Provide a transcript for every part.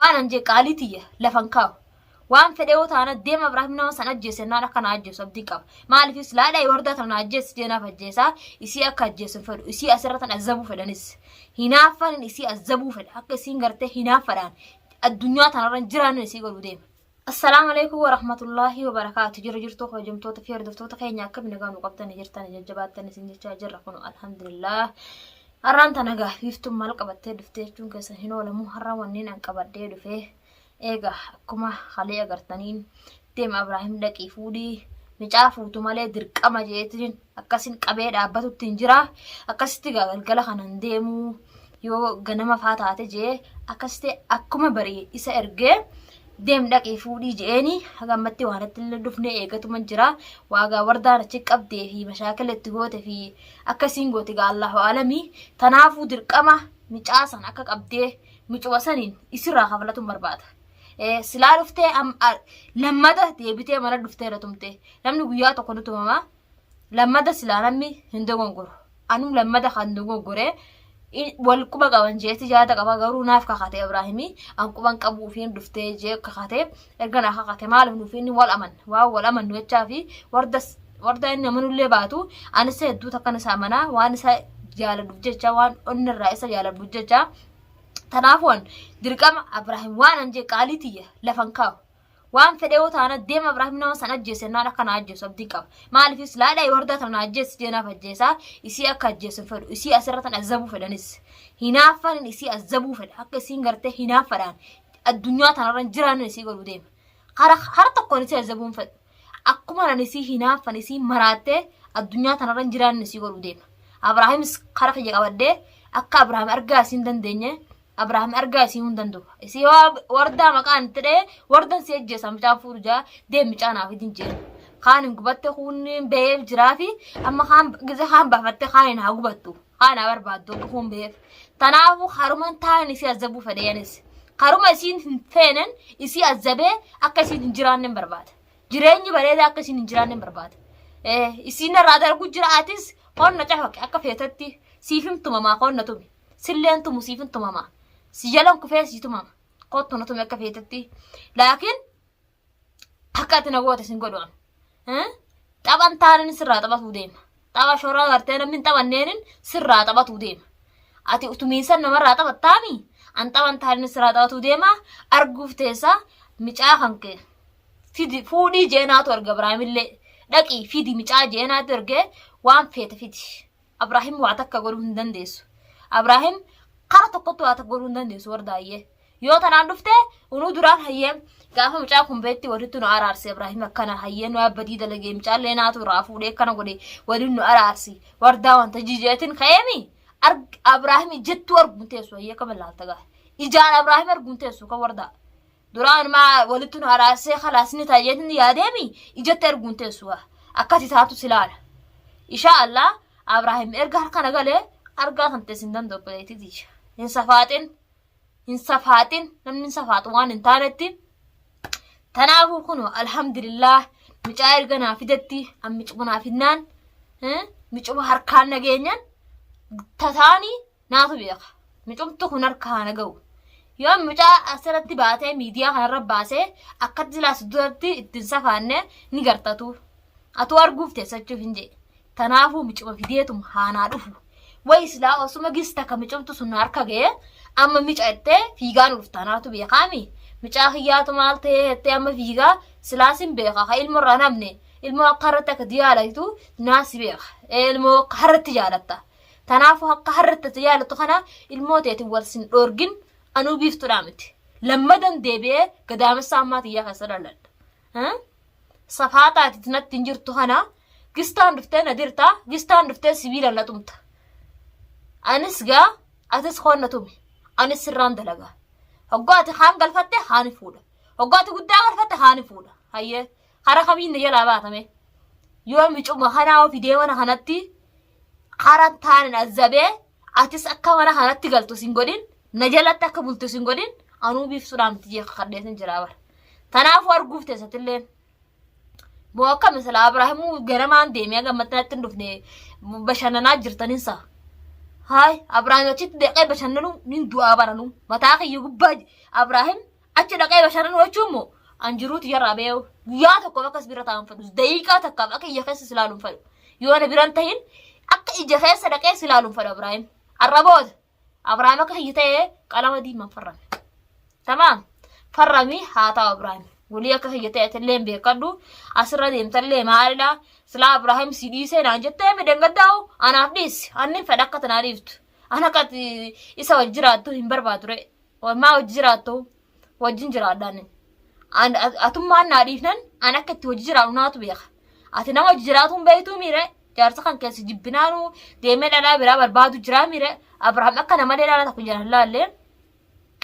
Waan an jee qaalii tiyya lafan kaa'u. Waan fedhe yoo taana deema Ibraahim nama san ajjeese naan akka na ajjeesu abdii qaba. Maaliifis laadhaa wardaa tana na ajjeessi jee naaf ajjeesaa isii akka ajjeesu hin fedhu. Isii asirra tan azabuu fedhanis. Hinaaffaan isii azabuu fedha. Akka isiin gartee hinaaffaadhaan addunyaa tanarra hin jiraanne isii godhuu deema. Assalaamu alaikum warahmatullaahi wabarakaatu. Jira jirtuu kabajamtoota fi hordoftoota keenya akkam nagaa nu qabdanii jirtan jajjabaattan isin jechaa jirra kun alhamdulillah. Har'aan tana gaaffiiftuun maal qabattee dhuftee jechuun keessan hin oolamu. Har'a wanneen an qabadhee dhufee eega akkuma halee agartaniin deema Abraahim dhaqii fuudhii micaa fuutu malee dirqama jeetiin akkasin qabee dhaabbatutti hin jira. Akkasitti gaa galgala kanan deemuu yoo ganama faa taate jee akkasitti akkuma barii isa ergee deem dhaqii fuudhii je'eeni haga ammatti waan itti illee dhufnee eegatuma jira. Waagaa wardaan achi qabdee fi mashaakila itti goote fi akkasiin goote gaa Allahu alamii. Tanaafuu dirqama micaa san akka qabdee micuma saniin isirraa kafalatuun barbaada. Silaa dhuftee lammata deebitee mana dhuftee irra tumte. Namni guyyaa tokko ni tumama. Lammata silaa namni hin dogongoru. Anuu lammata kan dogoggore wal quba qaban jeetti jaata qaba garuu naaf kakate Ibraahimii an quban qabu ufiin dhuftee jee kakate erga naa kakate maaliif nuuf inni wal aman waan wal amannu jechaa fi warda warda inni amanullee baatu anis hedduu takkan isa amanaa waan isa jaaladhuuf jecha waan onni irraa isa jaaladhuuf jecha tanaafuu an dirqama Ibraahim waan an jee qaalii tiyya lafan kaa'u. Waan fedhe yoo taana deema Ibraahim nama san ajjeese naan akka na ajjeesu abdii qaba. Maaliifis laadhaa wardaa tana na ajjeessi jee naaf ajjeesaa isii akka ajjeesu hin fedhu. Isii asirra tan azabuu fedhanis. Hinaaffaan isii azabuu fedha. Akka isiin gartee hinaaffaadhaan addunyaa tanarra hin jiraanne isii godhuu deema. Hara hara tokkoon isii azabuu hin fedhu. Akkuma nan isii hinaaffan isii maraattee addunyaa tanarra hin jiraanne isii godhuu deema. Abraahimis kara kiyya qabadhee akka Abrahaam argaa isii hin dandeenye Abrahaam argaa isii hin danda'u. Isii wardaa maqaan itti dha'e wardan si ajjeesa mucaan fuudhu jaa deem mucaa naaf idin jeen. Kaan hin gubatte kuun ba'eef jiraafi amma kaan gize kaan baafatte kaan hin haa gubattu. Kaan haa barbaaddu akka kuun ba'eef. Tanaafuu haruman taa'an isii azabuu fedhe Haruma isiin hin feenen isii azabee akka isiin hin jiraanne hin barbaada. Jireenyi bareedaa akka isiin hin jiraanne hin barbaada. Isiin irraa darbu jira atis honna cafaqe akka feetetti siif himtumamaa honna tumi. Silleen tumu siif hin tumama. Si jalan kufee sii tumama. Kottu na tumi akka feetetti. Laakiin akka ati na goote sin godhu an. Taphan taanin sirraa taphatuu deema. Tapha shoraa gartee namni hin taphanneenin sirraa taphatuu deema. Ati utumiinsan namarraa taphattaami? An taphan taanin sirraa taphatuu deema. Arguuf teessa micaa kan kee. Fidi fuudhii jeenaatu erga Ibraahimillee. Dhaqii fidi micaa jeenaatu ergee waan feete fidi. Abraahim waa takka godhuu hin dandeessu. Abraahim kara tokkotti waa takka godhuu hin dandeessu wardaayyee. Yoo tanaan dhufte unuu duraan hayyee gaafa mucaa kun beetti walitti nu araarsi Abraahim akkana hayyee nu abbadii dalagee mucaallee naatu irraa fuudhee akkana godhe waliin nu araarsi wardaa wanta jijeetin ka'eemi Abraahim ijjattuu arguun teessu hayyee akkama ilaalta gaa ijaan Abraahim arguun teessu kan wardaa. Duraan maa walitti nu araarsee kalaas ni ta'a jeetin yaadeemi ijatti arguun teessu gaa. Akkasi taatu si laala. Ishaa Allah Abraahim erga harka na galee argaa kan teessin danda'u obboleettii tiyya. Hin safaaxin. Hin safaaxin. Namni hin safaaxu waan hin taanetti. Tanaafuu kun alhamdulillah micaa erga naa fidetti an micuma naa fidnaan micuma harkaan nageenyan tataanii Naatu beeka. Micumtu kun harka haa na ga'u. Yoo mucaa asirratti baatee miidiyaa kanarra baasee akkatti silaas duratti ittiin safaanne ni gartatu. Atuu arguuf teessachuuf hin jedhe. Tanaafuu micuma fideetum haa naa dhufu. Wayi silaa osuma gis takka micumtu sun na harka ga'ee amma mica jettee fiigaa nu dhufta naatu beekaami. Micaa kiyyaatu maal ta'ee jettee amma fiigaa silaas hin beeka ka ilmo irraa namne ilmoo akka harratti akka jaalatu naas beeka. Ilmoo akka harratti jaalatta. Tanaafuu akka harratti ati yaalattu kana ilmoo teetiin wal sin dhoorgin anuu biiftuudhaa miti. Lammadan deebi'ee gadaamessa ammaa tiyyaa keessa dhaladha. Safaataa ati natti hin jirtu kana gistaan dhuftee na dirta gistaan dhuftee sibiila na tumta. Anis gaa atis koon na tumi anis sirraan dalaga. Hoggaa ati kaan galfatte kaan fuudha. Hoggaa ati guddaa galfatte kaan fuudha. Hayyee kara kamiin na jalaa baatame. Yoo micuma kanaa ofidee mana kanatti Karan taanen azzabee atis akka mana kanatti galtu sin godhin na jalatti akka bultu sin godhin anuu biiftuudhaan miti jee kakadheetin jiraa bara. Tanaafuu arguuf teessatilleen. Moo akka misala Abrahaamuu ganamaan deemee haga ammatti natti hin dhufne bashannanaa jirtanin sa. Haay Abrahaam achitti deeqee bashannanuu nin du'aa baranuu mataa kiyya gubbaa Abrahaam Achi dhaqee bashannanuu jechuun moo an jiruutu jarraa beeku. Guyyaa tokkoof akkas bira taa'an fedhu. Daqiiqaa takkaaf akka ija keessa si ilaaluun fedhu. Yoo na biran tahin akka ija keessa dhaqee si ilaaluun fedhu Abrahaam. Arra booda Abrahaam akka kiyya ta'ee qalama diimaan farrame. Tamaam farrami haa ta'u Abrahaam. Walii akka kiyya ta'e illee hin beekadhu. Asirra deemtallee maalidha? Silaa Abrahaam si dhiisee naan jettee midhaan gaddaa'u anaaf dhiisi. Anni fedha akka tanaa dhiiftu. An akka ati isa wajji jiraattu hin barbaadu ree. Maa wajji jiraattu wajjin jiraadhaan. Atummaan naa dhiifnan an akka itti wajji jiraadhu naatu beeka. Ati nama wajji jiraatu hin beektuu miire jaarsa kan keessa jibbinaanu deemee dhalaa biraa barbaadu jiraa miire Abrahaam akka namalee dhalaa tokko jalan laallee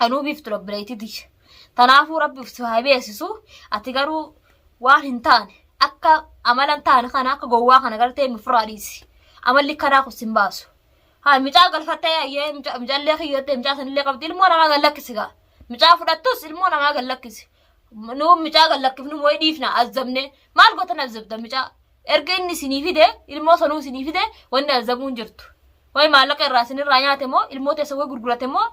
anuu biiftu obboleettii tiyya. Tanaafuu rabbi si haa beeksisu ati garuu waan hin taane akka amala hin taane kana akka gowwaa kana gartee ofirraa dhiisi. Amalli kanaa kun sin baasu. Haa micaa galfattee ayyee micallee kiyyattee micaa sanillee qabdi ilmoo namaa gad lakkisi gaa. Micaa fudhattus ilmoo namaa gad lakkisi. Nuu micaa gad lakkifnu wayi dhiifna azzabne maal gootan azzabda micaa. Erga inni isinii fide ilmoo sanuu isinii fide wanni azzabuu hin jirtu. Wayi maallaqa irraa isinirraa nyaate moo ilmoo teessan wayi gurgurate moo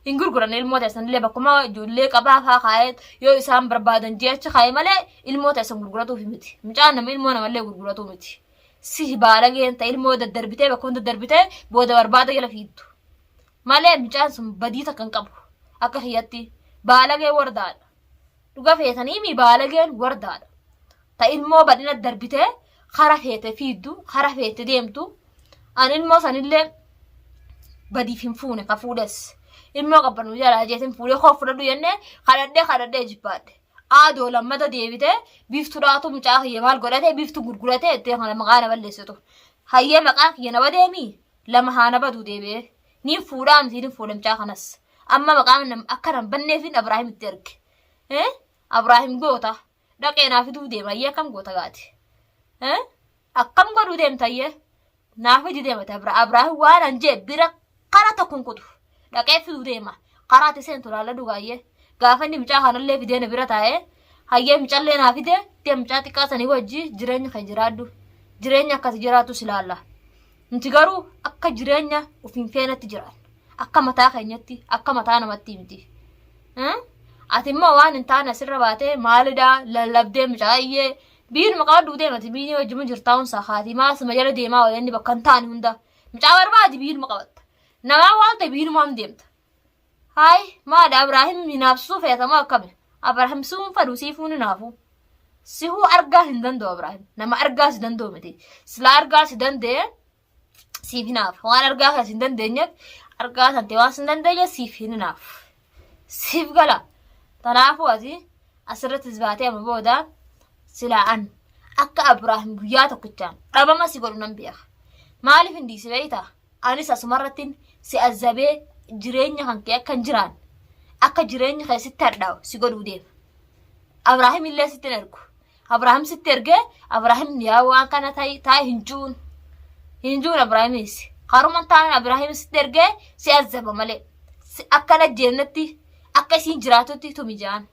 hin gurguranne ilmoo teessan illee bakkuma ijoollee qabaa faa kaa'ee yoo isaan barbaadan ji'achi kaa'e malee ilmoo teessan gurguratuuf miti. Micaan nama ilmoo namallee gurguratuu miti. Sihi baalageen ta ilmoo daddarbitee bakka hunda darbitee booda barbaada jala fiigdu. Malee mucaan sun badii takka hin qabu. Akka kiyyatti baalageen wardaadha. Dhuga feetanii mi baalageen wardaadha. Ta ilmoo badhina darbitee kara feete fiigdu kara feete deemtu. An ilmoo sanillee badiif hin fuune ka fuudhes. Ilmoo qabbanuu jalaa jeetin fuudhee koo fudhadhu jennee kadhadhee kadhadhee jibbaadhe. Aadoo lammata deebite biiftuudhaatu mucaa kiyya maal godhate biiftu gurgurate jettee kana maqaa na balleessitu. Hayyee maqaan kiyya na badeemi lama haa na baduu deebi'ee. Niin fuudhaa miti niin fuudha mucaa kanas. Amma maqaan akka nan banneefin Abrahaam itti erge. Eh? Abrahaam goota. Dhaqee naa fiduu deema hayyee akkam goota gaati. Eh? Akkam godhuu deemta hayyee? Naa fidi deemate Abrahaam waan an jee bira kara tokko hin kutu. Dhaqee fiduu deema. Karaa ati seentu laalla dhugaayyee. Gaafa inni mucaa kanallee fidee na bira taa'ee hayyee mucallee naa fide dee mucaa xiqqaa sanii wajji jireenya kan jiraadhu. Jireenya akkasi jiraatu si laalla. Nuti garuu akka jireenya ofiin feenatti jiraanna. Akka mataa keenyatti akka mataa namatti miti. Ati immoo waan hin taane asirra baatee maalidhaa lallabdee mucaayyee Biinuma qabadhuu deemati biinii wajjuma jirtaa hunsaa kaatii maa sima jala deemaa oola inni bakka hin taane hunda mucaa barbaadi biinuma qabatta namaa waan ta'e biinumaan deemta haay maadha Abraahim hinaafsisuu feetamoo akkami Abraahim sihuun fadhu siifuu ni naafu sihuu argaa hin danda'u Abraahim nama argaa si danda'u miti silaa argaa si danda'e siif hinaafa waan argaa kan si hin dandeenyeef argaa tante waan si hin dandeenye siif hin hinaafu siif gala tanaafuu ati asirratti baatee amma booda silaa an akka Abraahim guyyaa tokkichaan dhabama si godhu nan beeka maaliif hin dhiisi beektaa anis asumarratti si azabee jireenya kan kee akka hin jiraan akka jireenya kee sitti hadhaa'u si godhuu deema Abraahim illee sitti hin ergu Abrahaam sitti ergee Abrahaam yaa waan kana taa'e hin juun. Hin juun Abrahaamis. Karuma taa'an Abrahaam sitti ergee si azzaba malee. Akkana jeennetti akka isiin jiraatutti tumi jaan.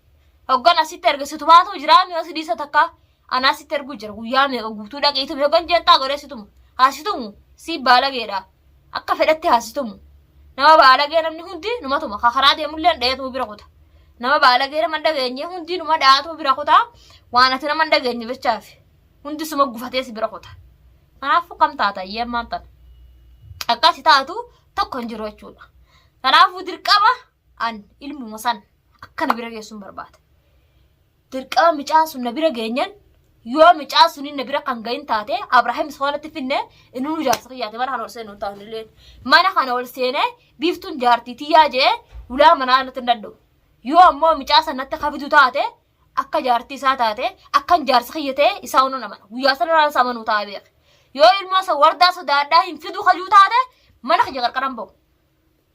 Hoggan asitti erge si tumaatu jiraa mi'oo si dhiisa takka anaa sitti erguu jira guyyaa meeqa guutuu dhaqee tumi hoggan jeen xaa godhee si tumu. Haa si tumu si baalageedha. Akka fedhatti haa si tumu. Nama baalagee namni hundi numa tuma. Ka karaa deemullee dha'eetuma bira kuta. Nama baalagee nama hin dhageenye hundi numa dha'aatuma bira kuta. Waan ati nama hin dhageenye jechaaf hundi suma gufatee si bira kuta. Kanaafuu kam taata iyyee ammaan tana. Akkasi taatu tokko hin jiru jechuudha. Kanaafuu dirqama an ilmuma san akka na bira geessuun barbaada. Dirqama micaan sun na bira geenyan yoo micaan sun na bira kan gahin taate Abrahaam isa kanatti finne inni nu jaarsa kiyyaate mana kana ol seenu hin taanu illee. Mana kana ol seenee biiftuun jaartii tiyyaa jee ulaa manaa natti hin danda'u. Yoo ammoo micaa san natti kafidu taate akka jaartii isaa taate akkan jaarsa kiyya ta'e isaa hundan amana. Guyyaa sana irraa isa amanuu ta'a beeka. Yoo ilmoo isa wardaa sodaadhaa hin fiduu kajuu taate mana kiyya qarqaran ba'u.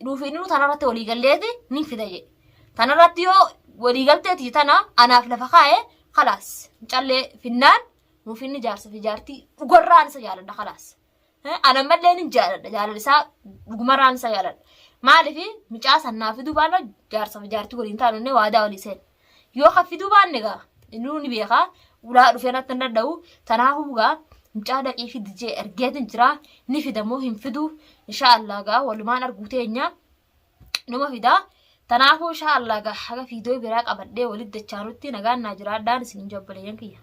Nuuf inni tanarratti walii galleeti ni fida jedhe. Tanarratti yoo walii galteeti tana anaaf lafa kaa'e kalaas callee finnaan nuuf inni jaarsa fi jaartii dhugarraan isa jaaladha kalaas. Ana mallee ni jaaladha jaalala isaa dhugumarraan isa jaaladha. Maaliif mucaa sannaa fiduu baanna jaarsa fi jaartii waliin taanu inni waadaa walii seena. Yoo kan fiduu baanne gaa inni ni beekaa ulaa dhufee natti hin danda'u tanaafuu gaa mucaa dhaqii fidi jee ergeetin jira ni fida moo hin fidu insha Allah gaa walumaan arguu teenya numa fida. Tanaafuu inshaa Allah gaa haga viidiyoo biraa qabadhee walitti dachaanutti nagaan naa jiraadhaan isiniin jobboleeyyan kiyya.